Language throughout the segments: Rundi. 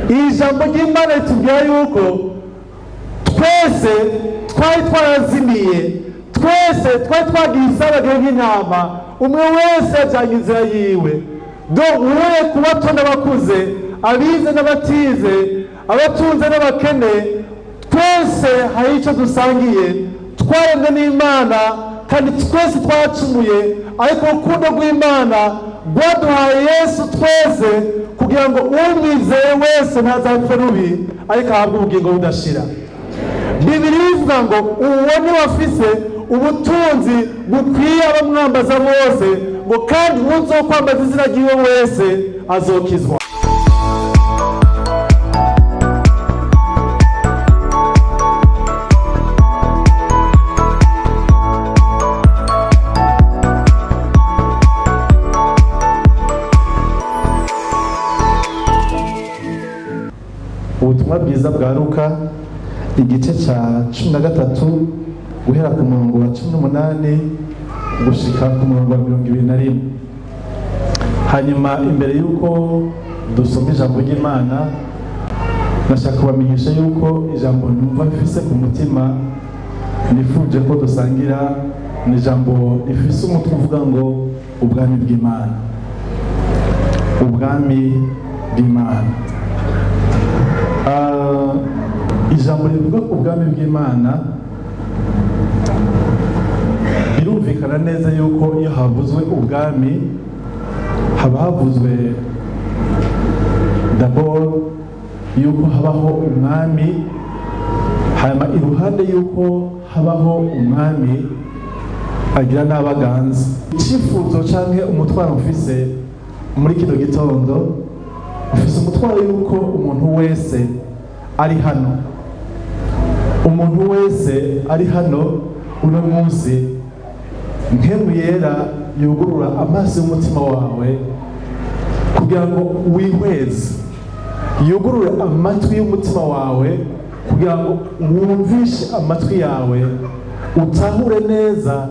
Ijambo ry'Imana ritubwira yuko twese twari twarazimiye, twese twari twagiye isabagire nk'intama, umwe wese yajyanye inzira yiwe. Do uhereye ku bato n'abakuze, abize n'abatize, abatunze n'abakene, twese hari icyo dusangiye. Twaremwe n'Imana kandi twese twacumuye, ariko urukundo rw'Imana rwaduhaye Yesu twese kugira ngo umwizeye wese ntazapfe rubi, ariko ahabwe ubugingo budashira. Bibiliya ivuga ngo uwo ni wafise ubutunzi bukwiye abamwambaza bose, ngo kandi uwuzokwambaza izina ry'iwe wese azokizwa. Ubutumwa bwiza bwa Luka, igice cya 13, guhera ku murongo wa 18 gushika ku murongo wa 21. Hanyuma imbere y'uko dusoma ijambo ry'Imana, nashaka kubamenyesha yuko ijambo numva mfise ku mutima nifuje ko dusangira ni ijambo rifise umutwe uvuga ngo ubwami bw'Imana. Ubwami bw'Imana. Ijambo rivuga ku bwami bw'Imana, birumvikana neza yuko iyo havuzwe ubwami haba havuzwe d'abord yuko habaho umwami, hanyuma iruhande yuko habaho umwami agira n'abaganza. Icyifuzo canke umutwaro mfise muri kino gitondo, mfise umutwaro yuko umuntu wese ari hano, umuntu wese ari hano uno munsi, Mpwemu Yera yugurura amaso y'umutima wawe kugira ngo wihweze, yugurure amatwi y'umutima wawe kugira ngo wumvishe amatwi yawe, utahure neza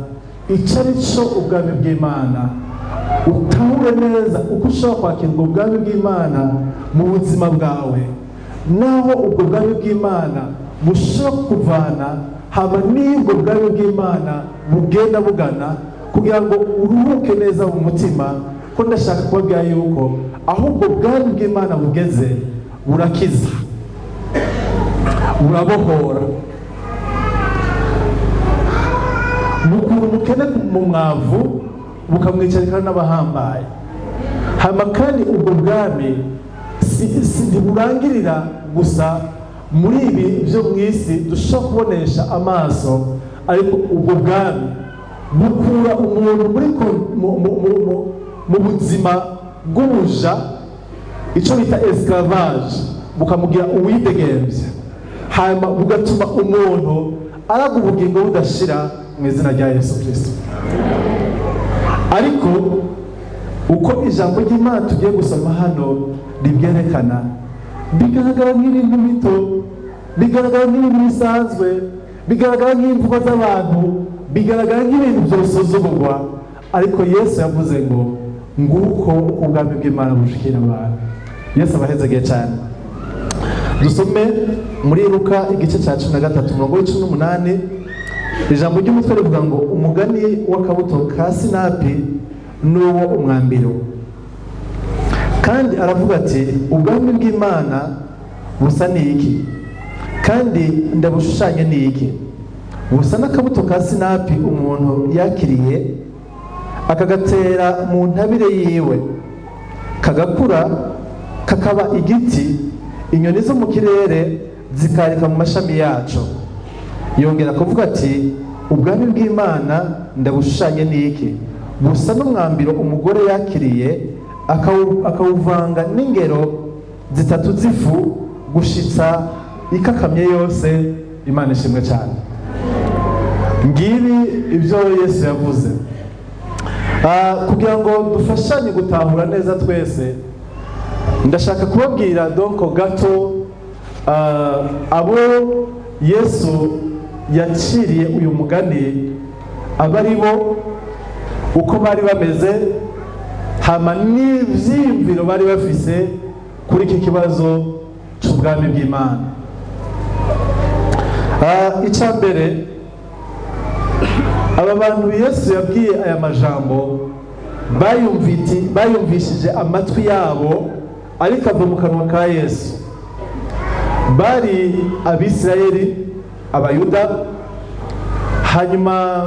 icyo ari cyo ubwami bw'Imana, utahure neza uko ushobora kwakira ubwo bwami bw'Imana mu buzima bwawe, naho ubwo bwami bw'Imana bushobora kukuvana, haba n'ubwo bwami bw'Imana bugenda bugana, kugira ngo uruhuke neza mu mutima. Ko ndashaka kubabwira yuko aho ubwo bwami bw'Imana bugeze burakiza, burabohora, bukura umukene mu mwavu bukamwicarikana n'abahambaye. Hama kandi ubwo bwami si ntiburangirira gusa muri ibi byo mu isi dushobora kubonesha amaso, ariko ubwo bwami bukura umuntu muri mu buzima bw'ubuja, icyo bita esclavage, bukamugira uwidegembya, hanyuma bugatuma umuntu araga ubugingo budashira mu izina rya Yesu Kristo. Ariko uko ijambo ry'Imana tugiye gusoma hano ribyerekana, bigaragara nk'ibintu bito, bigaragara nk'ibintu bisanzwe, bigaragara nk'imvugo z'abantu, bigaragara nk'ibintu byosuzugurwa, ariko Yesu yavuze ngo nguko uko ubwami bw'Imana bushikira abantu. Yesu abahezagiye cyane. Dusome muri Luka igice cya 13, umurongo wa 18. Ijambo ry'umutwe rivuga ngo umugani w'akabuto ka sinapi n'uwo umwambiro. Kandi aravuga ati: ubwami bw'Imana busa n'iki? Kandi ndabushushanye n'iki? Busa n'akabuto ka sinapi umuntu yakiriye akagatera mu ntabire yiwe, kagakura kakaba igiti, inyoni zo mu kirere zikarika mu mashami yaco. Yongera kuvuga ati: ubwami bw'Imana ndabushushanye n'iki? Busa n'umwambiro umugore yakiriye akawuvanga n'ingero zitatu z'ifu gushitsa ikakamye yose. Imana ishimwe cyane. Ngibi ibyo Yesu yavuze. Kugira ngo dufashanye gutahura neza twese, ndashaka kubabwira donc gato abo Yesu yaciriye uyu mugani aba ari bo, uko bari bameze, hama n'ivyiyumviro bari bafise kuri iki kibazo. c'ubwami bw'Imana. Icya mbere, aba bantu Yesu yabwiye aya majambo bayumvishije amatwi yabo, ariko ava mu kanwa ka Yesu. Bari Abisirayeli, Abayuda, hanyuma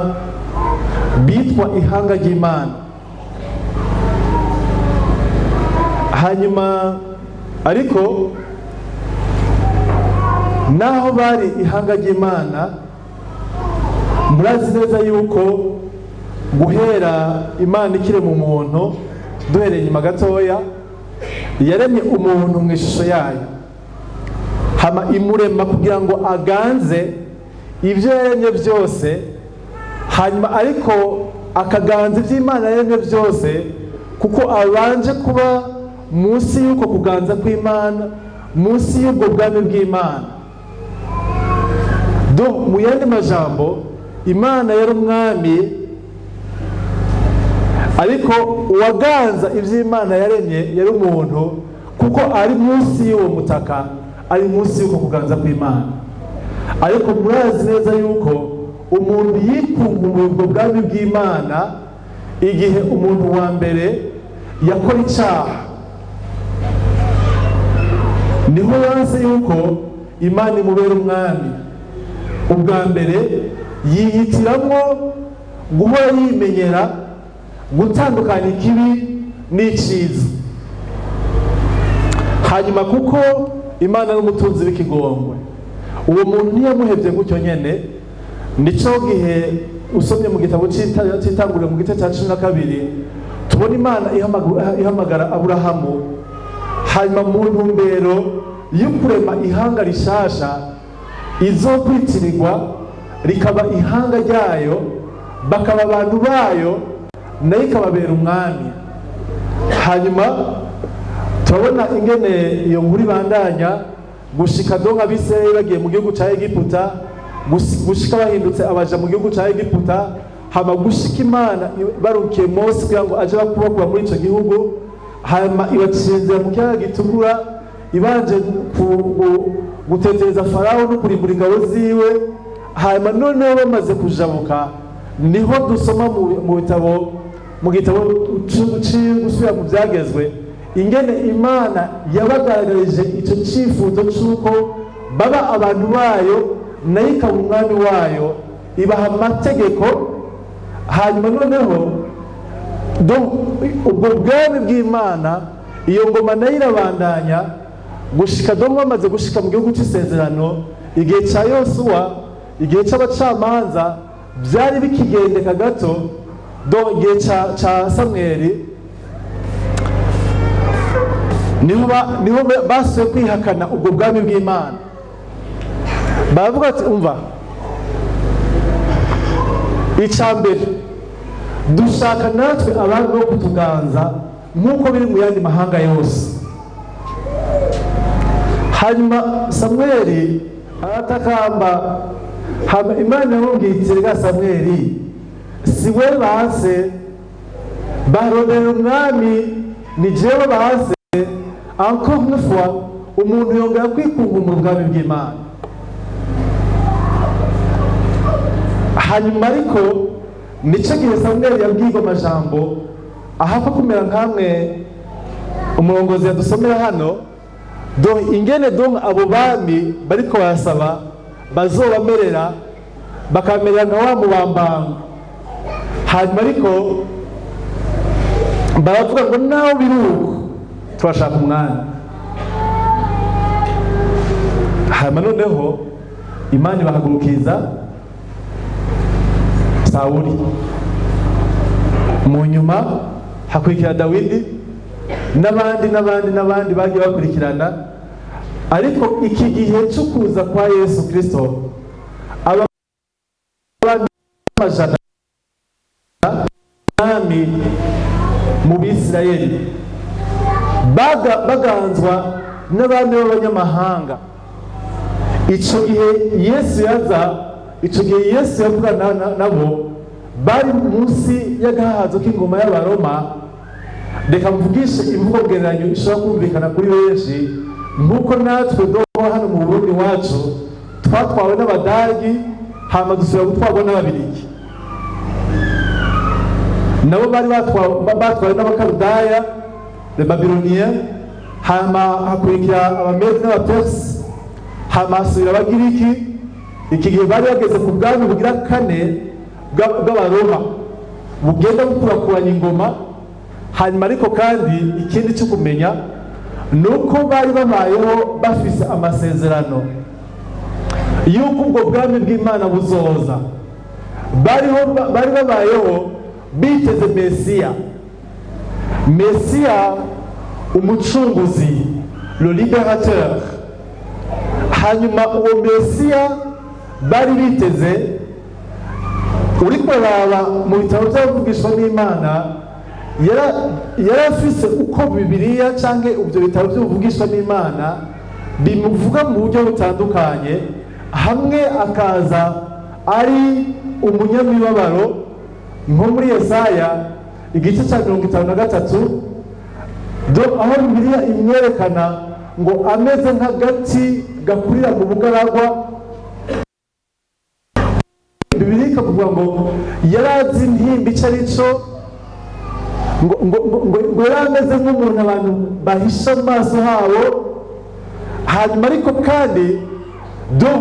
bitwa ihanga ry'Imana. Hanyuma ariko naho bari ihanga ry'Imana, murazi neza yuko guhera Imana ikirema umuntu, duhereye inyuma gatoya, yaremye umuntu mu ishusho yayo, hama imurema kugira ngo aganze ibyo yaremye byose. Hanyuma ariko akaganza ibyo Imana yaremye byose, kuko abanje kuba munsi y'uko kuganza kw'Imana, munsi y'ubwo bwami bw'Imana. Mu yandi majambo, Imana yari umwami, ariko uwaganza ibyo Imana yaremye yari umuntu, kuko ari munsi y'uwo mutaka, ari munsi y'uko kuganza kw'Imana. Ariko murazi neza yuko umuntu yikunkumbuye ubwo bwami bw'Imana igihe umuntu wa mbere yakora icaha. Niho yanse yuko Imana imubera umwami. Ubwa mbere yihitiramwo guhora yimenyera gutandukanya ikibi n'iciza. Hanyuma kuko Imana n'umutunzi w'ikigongwe, uwo muntu ntiyamuhevye gutyo nyene. Nico gihe usomye mu gitabo c'Itanguriro mu gice ca 12, tubona Imana ihamagara Aburahamu, hanyuma mu ntumbero yo kurema ihanga rishasha izokwitirirwa rikaba ihanga ryayo, bakaba abantu bayo, nayo ikababera umwami. Hanyuma turabona ingene iyo nkuru ibandanya gushika donka Abisirayeli bagiye mu gihugu ca Egiputa, gushika bahindutse abaja mu gihugu ca Egiputa, hama gushika Imana barukiye Mose kugira ngo aje kubakura muri ico gihugu, hanyuma ibacinzira mu kiyaga gitukura, ibanje gutetereza Farawo no kurimbura ingabo ziwe. Hanyuma noneho bamaze kujabuka, niho dusoma mu bitabo, mu gitabo gusubira mu byagezwe, ingene Imana yabagaragarije icyo cyifuzo cy'uko baba abantu bayo, nayo ikaba umwami wayo, ibaha amategeko. Hanyuma noneho ubwo bwami bw'Imana, iyo ngoma nayo irabandanya gushika do bamaze gushika mu gihugu cy'isezerano. Igihe cya Yosuwa, igihe cy'abacamanza, byari bikigendeka gato. Do igihe ca Samweli niho basuye kwihakana ubwo bwami bw'Imana. Baravuga ati umva, icya mbere dushaka natwe abami bo kutuganza nk'uko biri mu yandi mahanga yose. Hanyuma Samweli aratakamba, hama Imana yamubwiye iti rega Samweli, si we banse, barondera umwami, ni jewe banse. Encore une fois, umuntu yongera kwikunkumura ubwami bw'Imana. Hanyuma ariko nico gihe Samweli yabwirwa amajambo ahapfa kumera nkamwe umurongozi yadusomera hano, do ingene do abo bami bariko barasaba bazobamerera, bakamerera nka wa mubambango. Hanyuma ariko baravuga ngo naho biri uko turashaka umwami. Hanyuma noneho Imana ibahagurukiza Sawuli, mu nyuma hakurikira Dawidi n'abandi n'abandi n'abandi bagiye bakurikirana. Ariko iki gihe cyo kuza kwa Yesu Kristo, amajana abami mu Bisirayeli baganzwa n'abami b'abanyamahanga. Ico gihe Yesu yaza, ico gihe Yesu yavugana nabo, bari munsi y'agahazo k'ingoma y'Abaroma. Reka mvugishe imvugo ngereranyo ishobora kumvikana kuri benshi. Nk'uko natwe doho hano mu Burundi wacu twatwawe n'Abadagi, hama dusubira gutwarwa n'Ababirigi. Nabo bari batwawe n'Abakaludaya, les Babyloniens, hama hakurikira Abamedi n'Abapersi, hama hasubira Abagiriki. Iki gihe bari bageze ku bwami bugira kane bw'Abaroma bugenda bukurakuranya ingoma. Hanyuma ariko kandi ikindi cyo kumenya ni uko bari babayeho bafise amasezerano y'uko ubwo bwami bw'Imana buzoza. Bari babayeho biteze Mesiya, Mesiya umucunguzi, le libérateur. Hanyuma uwo Mesiya bari biteze, uri kuraba mu bitabo by'abavugishwa n'Imana, yari afise uko Bibiliya cyangwa ibyo bitabo by'ubuvugishwa n'Imana bimuvuga mu buryo butandukanye. Hamwe akaza ari umunyamibabaro, nko muri Yesaya igice cya 53, aho Bibiliya imwerekana ngo ameze nk'agati gakurira mu bugaragwa. Bibiliya ikavuga ngo yari azi intimba icyo ari cyo, ngo yari ameze nk'umuntu abantu bahisha amaso habo. Hanyuma ariko kandi do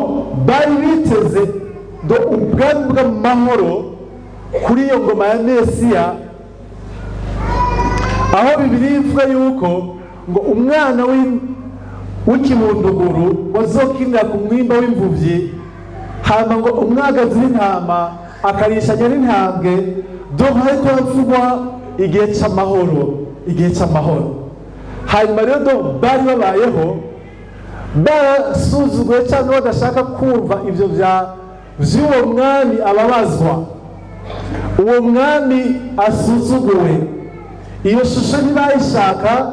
bari biteze do ubwami bw'amahoro kuri iyo ngoma ya Mesiya, aho Bibiliya ivuga yuko ngo umwana w'ikibunduguru wazokinira ku mwimba w'imvubyi, hama ngo umwagazi w'intama akarishanya n'intambwe. Do hariko havugwa igihe c'amahoro, igihe c'amahoro. Hanyuma rero do bari babayeho barasuzuguye cyangwa badashaka kumva ibyo bya vy'uwo mwami ababazwa, uwo mwami asuzuguwe. Iyo shusho ntibayishaka,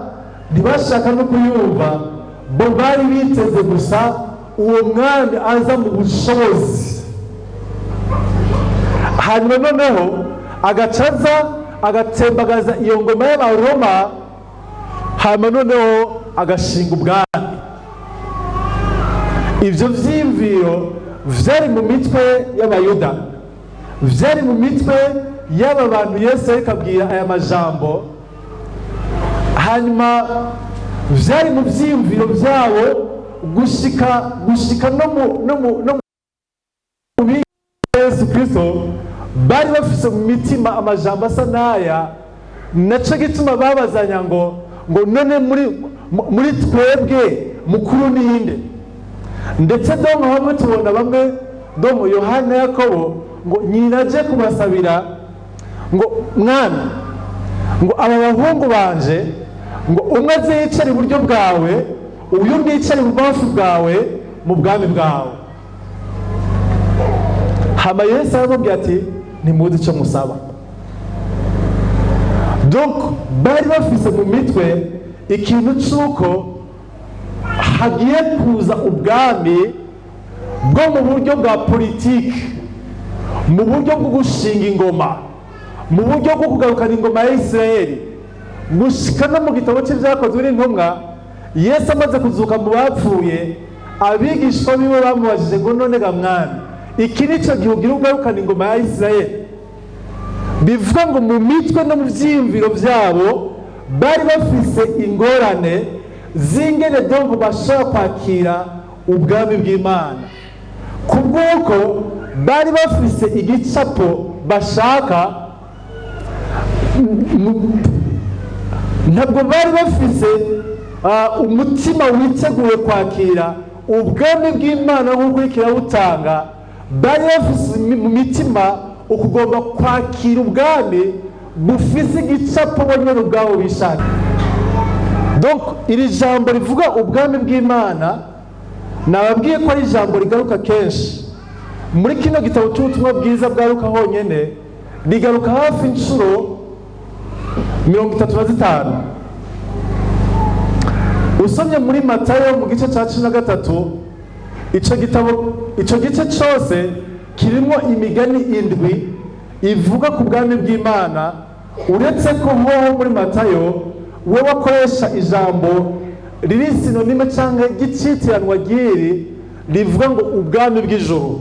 ntibashaka no kuyumva. Bo bari biteze gusa uwo mwami aza mu bushobozi, hanyuma noneho agacaza agatembagaza iyo ngoma y'Abaroma, hanyuma noneho agashinga ubwami. Ibyo vyiyumviro vyari mu mitwe y'Abayuda, vyari mu mitwe y'aba bantu Yesu ariko abwira aya majambo. Hanyuma vyari mu vyiyumviro vyabo gushika no mu Yesu Kristo. Bari bafise mu mitima amajambo asa n'aya. Naco gituma babazanya ngo none muri twebwe mukuru ninde? Ndetse donc bamwe tubona bamwe, donc Yohana na Yakobo, ngo nyina aje kubasabira ngo: "Mwami, ngo aba bahungu banje, ngo umwe aze yicare iburyo bwawe, uyundi yicare ibubamfu bwawe mu bwami bwawe." Hama Yesu aramubwira ati: "Ntimuzi icyo musaba." Donc bari bafise mu mitwe ikintu c'uko hagiye kuza ubwami bwo mu buryo bwa politiki, mu buryo bwo gushinga ingoma, mu buryo bwo kugarukana ingoma ya Isirayeli. Gushika no mu gitabo cy'Ibyakozwe n'Intumwa, Yesu amaze kuzuka mu bapfuye, abigishwa biwe bamubajije ngo: "None ga Mwami, iki ni cyo gihe ugira ugarukana ingoma ya Isirayeli?" Bivuga ngo mu mitwe no mu byiyumviro byabo bari bafise ingorane z'ingene donc bashobora kwakira ubwami bw'Imana, ku bw'uko bari bafise igicapo bashaka. Ntabwo bari bafise umutima witeguye kwakira ubwami bw'Imana nk'uko uriko irabutanga. Bari bafise mu mitima ukugomba kwakira ubwami bufise igicapo bo nyene ubwabo bishaka. Donc iri jambo rivuga ubwami bw'Imana, nababwiye ko ari ijambo rigaruka kenshi muri kino gitabo cy'Ubutumwa Bwiza bwa Luka. Honyine rigaruka hafi inshuro 35. Usomye muri Matayo mu gice cya 13, icyo gitabo, icyo gice cyose kirimo imigani indwi ivuga ku bwami bw'Imana, uretse ko hoho muri Matayo we wakoresha ijambo. riri synonyme cyangwa ry'icitiranwa ry'iri rivuga ngo ubwami bw'ijuru.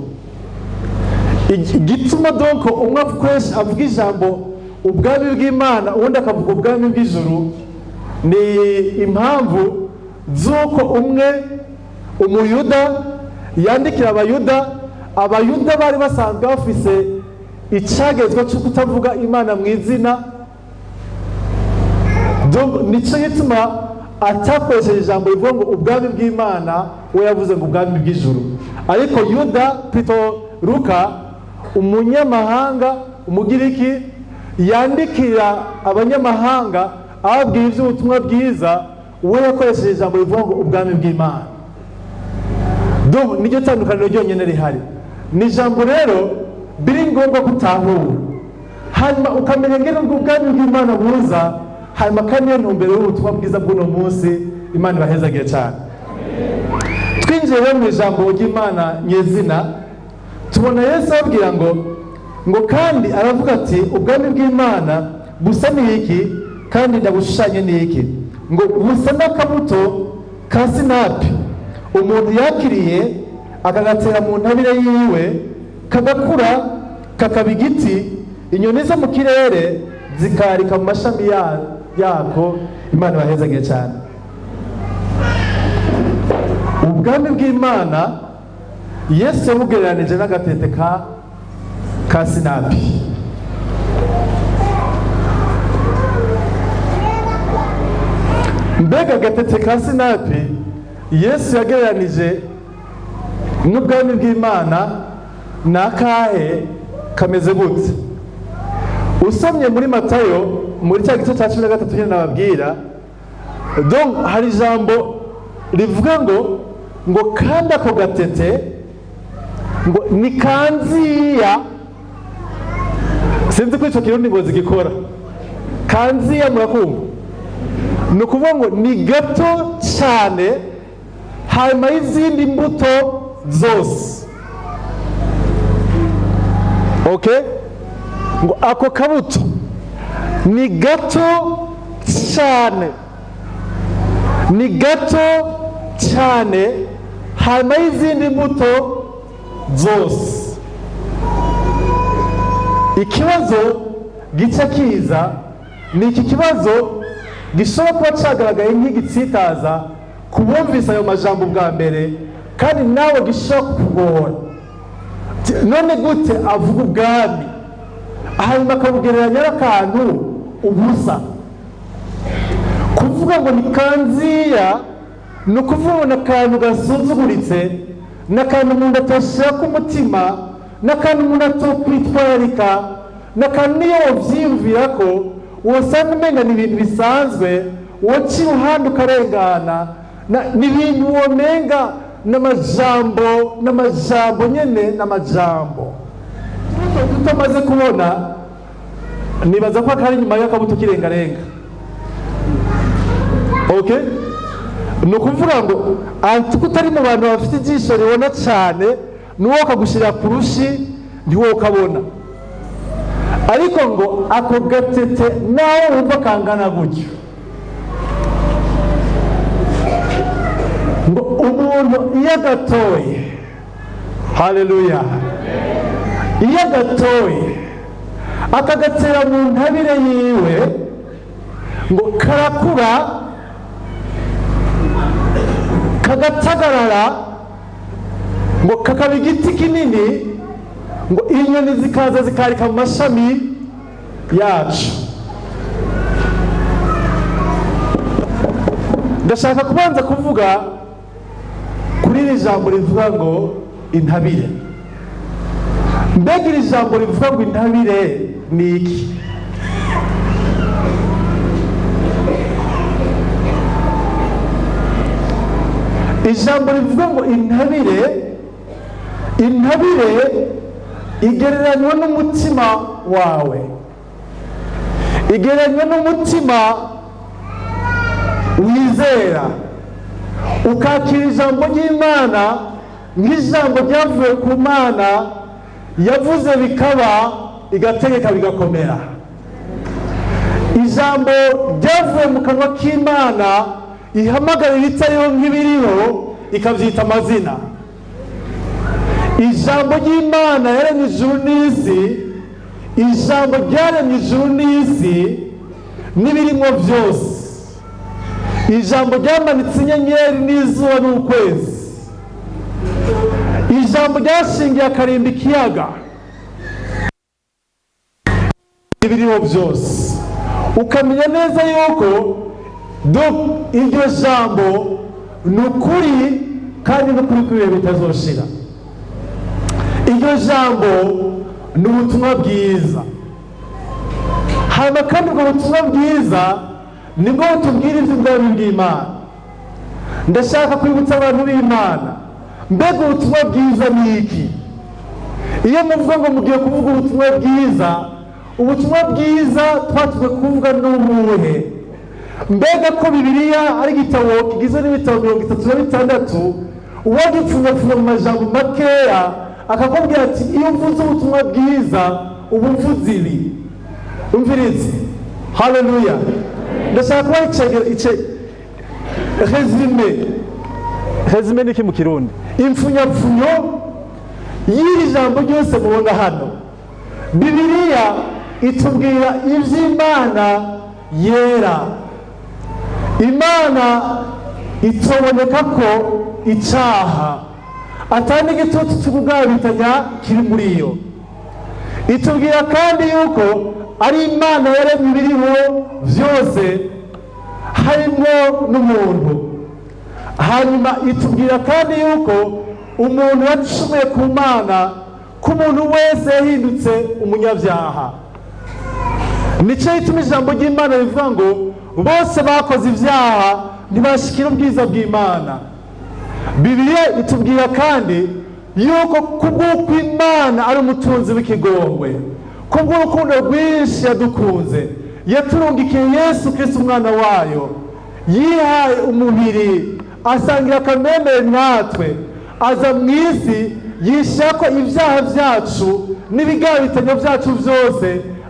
Igituma donc umwe akoresha, avuga ijambo ubwami bw'Imana, uwundi akavuga ubwami bw'ijuru, ni impamvu z'uko umwe Umuyuda yandikira Abayuda. Abayuda bari basanzwe bafise icagezwa cyo kutavuga Imana mu izina. Donc nicyo gituma atakoresheje ijambo rivuga ngo ubwami bw'Imana, we yavuze ngo ubwami bw'ijuru. Ariko Yuda, plutôt Luka, umunyamahanga, Umugiriki, yandikira abanyamahanga ababwira iby'ubutumwa bwiza, we yakoresheje ijambo rivuga ngo ubwami bw'Imana. Donc niryo tandukaniro ryonyine rihari. Ni ijambo rero biri ngombwa gutahura, hanyuma ukamenya ngene ubwo ubwami bw'Imana buza. Hanyuma kandi iyo ntumbero y'ubutumwa bwiza bw'uno munsi. Imana ibahezagiye cyane. Twinjiye rero mu ijambo ry'Imana nyezina, tubona Yesu ababwira ngo kandi aravuga ati: "Ubwami bw'Imana busa n'iki? Kandi ndabushushanye n'iki?" Ngo busa n'akabuto ka sinapi umuntu yakiriye, akagatera mu ntabire yiwe, kagakura kakaba igiti, inyoni zo mu kirere zikarika mu mashami yako. Imana ibahezagiye cyane. Ubwami bw'Imana Yesu yabugereranije n'agatete ka sinapi. Mbega agatete ka sinapi Yesu yagereranije n'ubwami bw'Imana ni akahe? Kameze gute? Usomye muri Matayo, muri cya gice cya 13 nyine nababwira, donc hari ijambo rivuga ngo kandi ako gatete ngo ni kanziya. Sinzi ko icyo Kirundi ngo zigikora kanziya, murakumva? Ni ukuvuga ngo ni gato cyane hanyuma y'izindi mbuto zose. Okay, ngo ako kabuto ni gato cyane, ni gato cyane hanyuma y'izindi mbuto zose. Ikibazo gica kiza ni iki kibazo gishobora kuba cyagaragaye nk'igitsitaza ku bumvise ayo majambo bwa mbere, kandi nawe gishobora kukugora. None gute avuga ubwami, hanyuma akabugereranya n'akantu ubusa? Kuvuga ngo ni kanziya ni ukuvuga ngo ni akantu gasuzuguritse, ni akantu umuntu atoshyira ku mutima, ni akantu umuntu atokwitwararika, ni akantu niyo wovyiyumvira ko wosanga umenga ni ibintu bisanzwe, woca iruhande ukarengana, ni ibintu womenga n'amajambo, n'amajambo nyene, n'amajambo tutamaze kubona. Nibaza ko akari inyuma y'akabuto k'irengarenga. Okay, ni ukuvuga ngo antuko utari mu bantu bafite ijisho ribona cyane, n'uwo kagushyira ku rushi ntiwo ukabona. Ariko ngo ako gatete nawe wumva kangana gutyo, ngo umuntu iyo agatoye, haleluya, iyo agatoye akagatera mu ntabire yiwe, ngo karakura, kagatagarara, ngo kakaba igiti kinini, ngo inyoni zikaza zikarika mu mashami yacu. Ndashaka kubanza kuvuga kuri iri jambo rivuga ngo intabire. Mbega iri jambo rivuga ngo intabire ni iki? Ijambo rivuga ngo intabire, intabire igereranywa n'umutima wawe, igereranywa n'umutima wizera, ukakira ijambo ry'Imana nk'ijambo ryavuye ku Mana yavuze bikaba, igategeka bigakomera. Ijambo ryavuye mu kanwa k'Imana Ihamagara ibitariho nk'ibiriho, ikabyita amazina. Ijambo ry'Imana yaremye ijuru n'isi, ijambo ryaremye ijuru n'isi n'ibirimo byose, ijambo ryamanitse inyenyeri n'izuba n'ukwezi, ijambo ryashingiye akarimba ikiyaga ibiriho byose. Ukamenya neza yuko iryo jambo ni ukuri kandi n'ukuri kw'ibihe bitazoshira. Iryo jambo ni ubutumwa bwiza. Hanyuma kandi ubwo butumwa bwiza nibwo butubwira iby'ubwami bw'Imana. Ndashaka kwibutsa abantu b'Imana, mbega ubutumwa bwiza ni iki? Iyo muvuga ngo mugiye kuvuga ubutumwa bwiza, ubutumwa bwiza twatumwe kuvuga n'ubuhe? Mbega ko Bibiliya ari igitabo kigizwe n'ibitabo 36, uwagipfunyapfunya mu majambo makeya akakubwira ati: "Iyo uvuze ubutumwa bwiza, uba uvuze ibi." Umvirize, haleluya! Ndashaka kubaha ice résumé. Résumé ni iki mu Kirundi? Impfunyapfunyo y'iri jambo ryose mubona hano. Bibiliya itubwira iby'Imana yera, Imana itoboneka ko icyaha atari n'igitutu cy'ukugabitanya kiri muri yo. Itubwira kandi yuko ari Imana yaremye ibiriho byose, harimo n'umuntu. Hanyuma itubwira kandi yuko umuntu yacumuye ku Mana, ko umuntu wese yahindutse umunyabyaha. Nicyo gituma ijambo ry'Imana rivuga ngo bose bakoze ibyaha, ntibashikira ubwiza bw'Imana. Bibiliya itubwira kandi yuko kubw'uko Imana ari umutunzi w'ikigongwe, kubw'urukundo rwinshi yadukunze, yaturungikiye Yesu Kristo, umwana wayo, yihaye umubiri, asangira akamemere natwe, aza mu isi, yishyira ko ibyaha byacu n'ibigabitanyo byacu byose,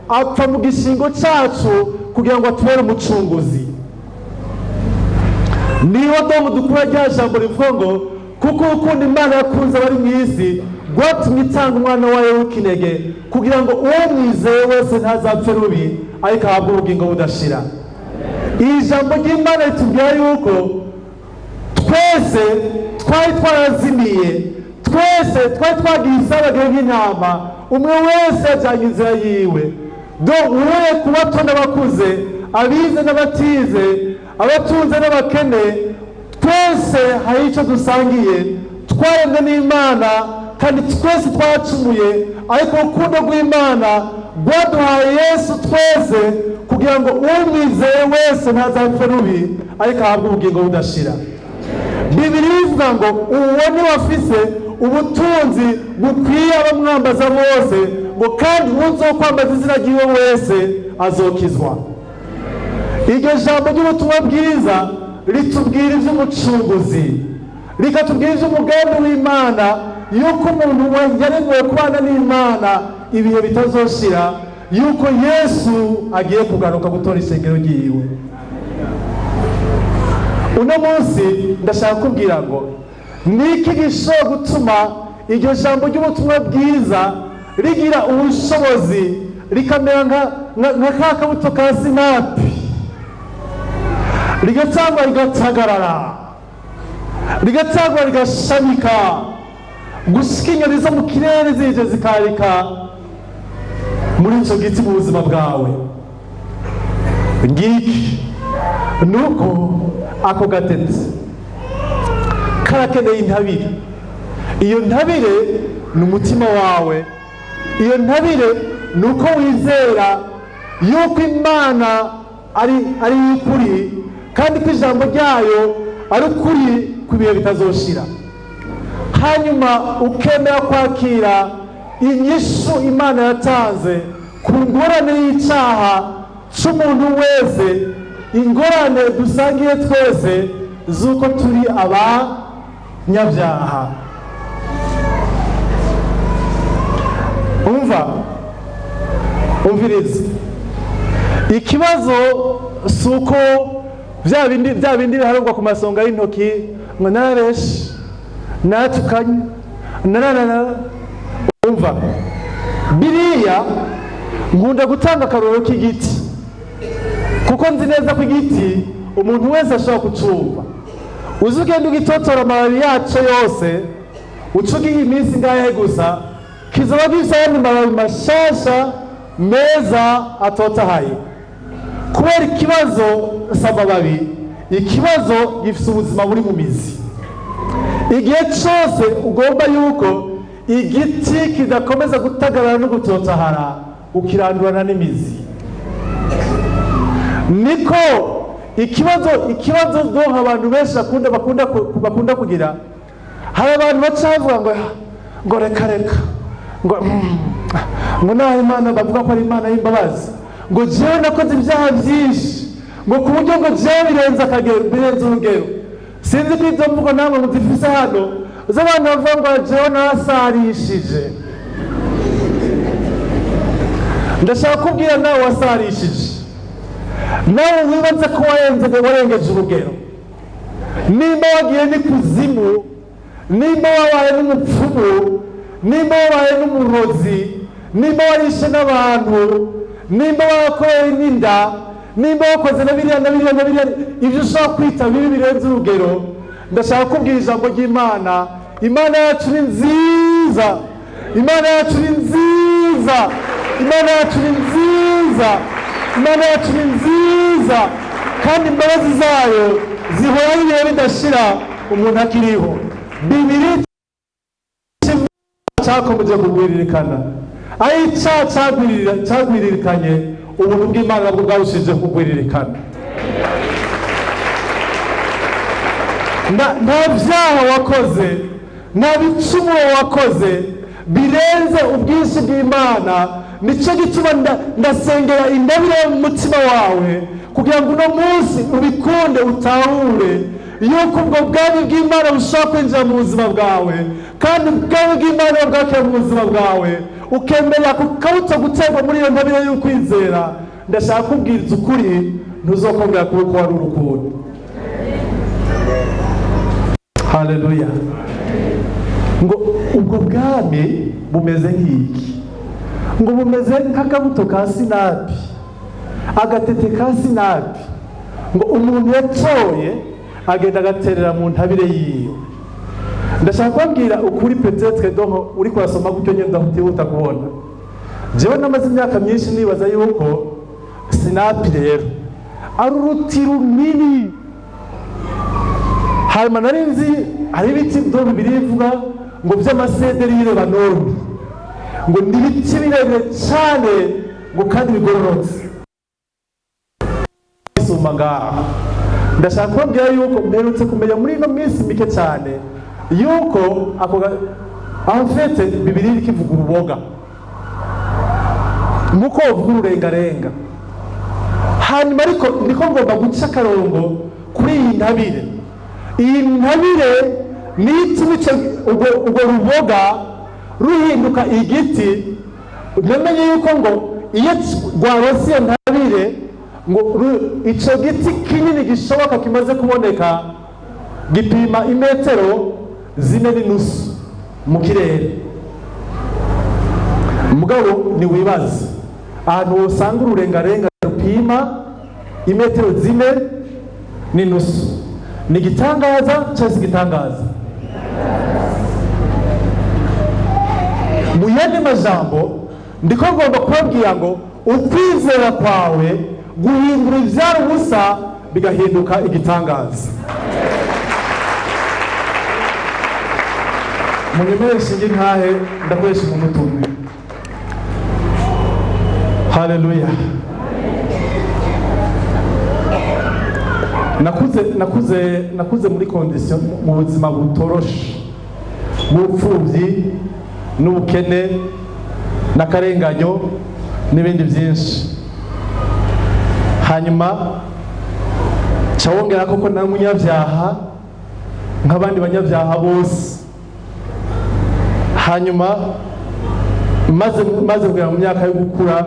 apfa mu gishingo cyacu kugira ngo atubere umucunguzi. Niho domu dukura rya jambo rivuga ngo kuko urukundo Imana yakunze abari mu isi rwatumye itanga umwana wayo w'ikinege, kugira ngo uwo mwizeye wese ntazapfe rubi, ariko ahabwe ubugingo budashira. Iri jambo ry'Imana ritubwira yuko twese twari twarazimiye, twese twari twagiye isabagire nk'intama, umwe wese yajyanye inzira yiwe. Do uhereye ku bato n'abakuze, abize n'abatize, abatunze n'abakene, twese hari icyo dusangiye: twaremwe n'Imana kandi twese twacumuye. Ariko urukundo rw'Imana rwaduhaye Yesu twese, kugira ngo umwizeye wese ntazapfe rubi, ariko ahabwe ubugingo budashira. Bibiliya ivuga ngo uwo ni wafise ubutunzi bukwiye abamwambaza bose, ngo kandi uwuzokwambaza izina ry'iwe wese azokizwa. Iryo jambo ry'ubutumwa bwiza ritubwira iby'umucunguzi, rikatubwira iby'umugambi w'Imana, yuko umuntu yaremewe kubana n'Imana ibihe bitazoshira, yuko Yesu agiye kugaruka gutora isengero ryiwe. Uno munsi ndashaka kubwira ngo ni iki gishobora gutuma iryo jambo ry'ubutumwa bwiza rigira ubushobozi, rikamera nka ka kabuto ka sinapi, rigatangwa rigatagarara, rigatangwa rigashamika, gushika inyoni zo mu kirere zije zikarika muri icyo giti mu buzima bwawe? Ngiki: nuko ako gatete karakeneye intabire. Iyo ntabire ni umutima wawe. Iyo ntabire ni uko wizera yuko Imana ari ukuri, kandi ko ijambo ryayo ari ukuri ku bihe bitazoshira. Hanyuma ukemera kwakira inyishu Imana yatanze ku ngorane y'icyaha cy'umuntu wese, ingorane dusangiye twese z'uko turi abanyabyaha. Umva, umviriza, ikibazo si uko Vya bindi biharurwa ku masonga y'intoki, ngo narabeshe, naratukanye, naranana. Umva, biriya nkunda gutanga akarorero k'igiti, kuko nzi neza ko igiti umuntu wese ashobora kucumva. Uzi ugenda ugitotora amababi yaco yose, uca ugiha iminsi ngahe gusa, kizoba gifise ayandi mababi mashasha meza atotahaye. Kubera ikibazo si amababi, ikibazo gifise ubuzima buri mu mizi. Igihe cyose ugomba yuko igiti kidakomeza gutagarara no gutotahara, ukirandurana n'imizi. Niko ikibazo donka abantu benshi bakunda kugira. Hari abantu baca bavuga ngo reka reka, ngo naho Imana bavuga ko ari Imana y'imbabazi, ngo jewe nakoze ibyaha byinshi, ngo ku buryo ngo jewe birenze akagero, birenze urugero. Sinzi ko izo mvugo namwe muzifise hano, z'abantu bavuga ngo jewe narasarishije. Ndashaka kubwira nawe wasarishije, nawe wibaze ko warengeje urugero, nimba wagiye n'ikuzimu, nimba wabaye n'umupfumu, nimba wabaye n'umurozi, nimba warishe n'abantu, nimba warakoreye n'inda, nimba wakoze na biriya na biriya na biriya, ibyo ushobora kwita bibi birenze urugero, ndashaka kubwira ijambo ry'Imana. Imana yacu ni nziza, Imana yacu ni nziza, Imana yacu ni nziza, Imana yacu ni nziza, kandi imbabazi zayo zihoraho ibihe bidashira umuntu akiriho. Bibiri cyakomeje kugwiririkana, aho icyaha cyagwiririkanye, ubuntu bw'Imana nabwo bwarushije kugwiririkana. Nta byaha wakoze, nta bicumuro wakoze birenze ubwinshi bw'Imana. Nicyo gituma ndasengera indabire yo mu mutima wawe, kugira ngo uno munsi ubikunde, utahure yuko ubwo bwami bw'Imana bushobora kwinjira mu buzima bwawe, kandi ubwami bw'Imana bwakira mu buzima bwawe, ukemerera ku kabuto guterwa muri iyo ntabire y'ukwizera. Ndashaka kubwiriza ukuri, ntuzokongera kuba uko wari urukundo. Haleluya! Ngo ubwo bwami bumeze nk'iki? Ngo bumeze nk'akabuto ka sinapi, agatete ka sinapi, ngo umuntu yatoye agenda agaterera mu ntabire yiwe. Ndashaka kubabwira ukuri, peut-être donc uri kurasoma gutyo nyine utihuta kubona. Jewe namaze imyaka myinshi nibaza yuko sinapi rero ari uruti runini. Hanyuma nari nzi hari ibiti byo Bibiliya ivuga ngo by'amasederi y'i Lebanoni, ngo ni ibiti birebire cyane, ngo kandi bigororotse isumba ngaha. Ndashaka kubabwira yuko mperutse kumenya muri ino minsi mike cyane yuko ako en fait Bibiliya iriko ivuga uruboga nkuko bavuga ururengarenga. Hanyuma ariko ndiko ngomba guca akarongo kuri iyi ntabire. Iyi ntabire niyo ituma urwo ruboga ruhinduka igiti. Namenye yuko ngo iyo rwarose iyo ntabire, ngo ico giti kinini gishoboka kimaze kuboneka gipima imetero 4.5 mu kirere. Mugabo ntiwibaze ahantu wosanga ururengarenga rupima imetero 4.5. Ni igitangaza cyangwa si igitangaza? Mu yandi majambo, ndiko ngomba kubabwira ngo ukwizera kwawe guhindura ibyari ubusa bigahinduka igitangaza. Munyemere nshinge ntahe, ndakoresha umunota umwe. Haleluya! Nakuze muri condition, mu buzima butoroshe bw'ubupfubyi n'ubukene n'akarenganyo n'ibindi byinshi. Hanyuma cawongera koko nari umunyabyaha nk'abandi banyabyaha bose. Hanyuma maze kugera mu myaka yo gukura,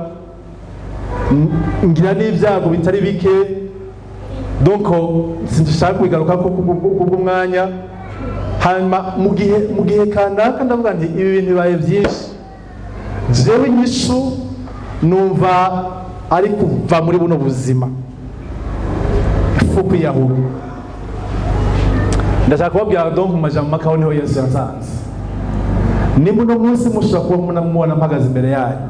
ngira n'ibyago bitari bike. Donc sinshaka kubigaruka ko kubw'umwanya. Hanyuma mu gihe kanaka ndavuga nti ibi bintu bibaye byinshi, jewe inyishu numva ari kuva muri buno buzima, ifu kwiyahura. Ndashaka kubabwira donc mu majambo make, aho niho Yesu yansanze. Nimba uno munsi mushobora kuba mubona mpagaze imbere yanyu,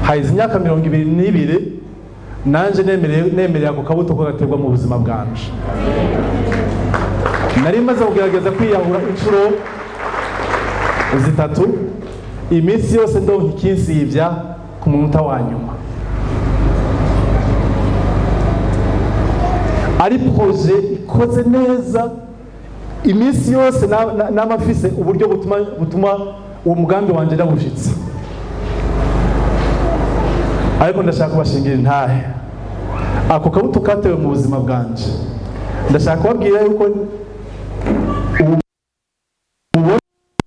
hahize imyaka 22 nanje nemereye ako kabuto ko gaterwa mu buzima bwanje. Nari maze kugerageza kwiyahura inshuro zitatu, iminsi yose ndonka ikinsivya ku munota wa nyuma. Ari projet ikoze neza, iminsi yose nama mfise uburyo butuma uwo mugambi wanje ndawushitsa. Ariko ndashaka kubashingira intahe, ako kabuto katewe mu buzima bwanje. Ndashaka kubabwira yuko ubu mubona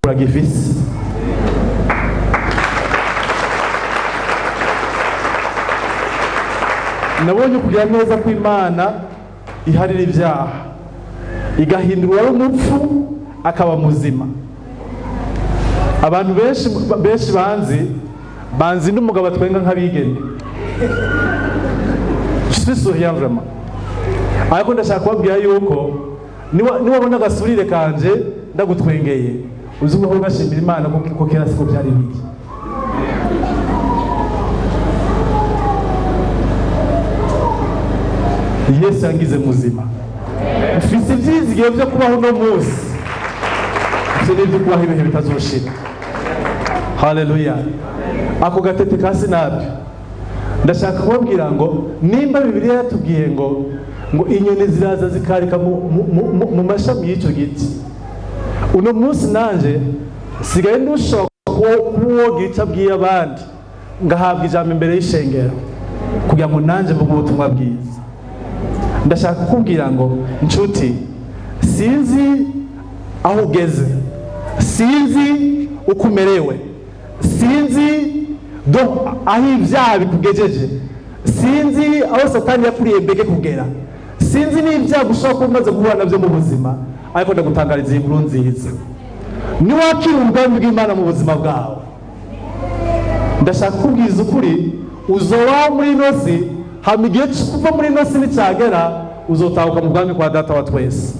uragifise. Nabonye kugira neza kw'Imana iharira ibyaha, igahindura uwari umupfu akaba muzima. Abantu benshi benshi banzi n'umugabo atwenga nk'abigeme. Je suis souriant vraiment, ariko ndashaka kubabwira yuko niwabona agasurire kanje ndagutwengeye, uzi ubaho ugashimira Imana kuko kera siko byari biri. Yesu yangize muzima, mfise ivyizigiro vyo kubaho uno munsi, mfise n'ivyo kubaho ibihe bitazoshira. Haleluya! Ako gatete ka sinapi, ndashaka kubabwira ngo nimba Bibiliya yatubwiye ngo inyoni ziraza zikarika mu mashami y'icyo giti, uno munsi nanje sigaye ndushobora kuwogira icyo abwiye abandi, ngahabwa ijambo imbere y'ishengero kugira ngo nanje mvuge ubutumwa bwiza. Ndashaka kukubwira ngo nshuti, sinzi aho ugeze, sinzi uko umerewe, sinzi do aho ibyaha bikugejeje, sinzi aho Satani yakuriye mbege kugera, sinzi n'ibyago ushobora kuba umaze guhura nabyo mu buzima, ariko ndagutangariza iyi nkuru nziza: niwakira umugambi bw'Imana mu buzima bwawe, ndashaka kukubwiza ukuri, uzobaho muri ino si, hama igihe cyo kuva muri ino si nicyagera, uzotahuka mu bwami kwa Data wa twese.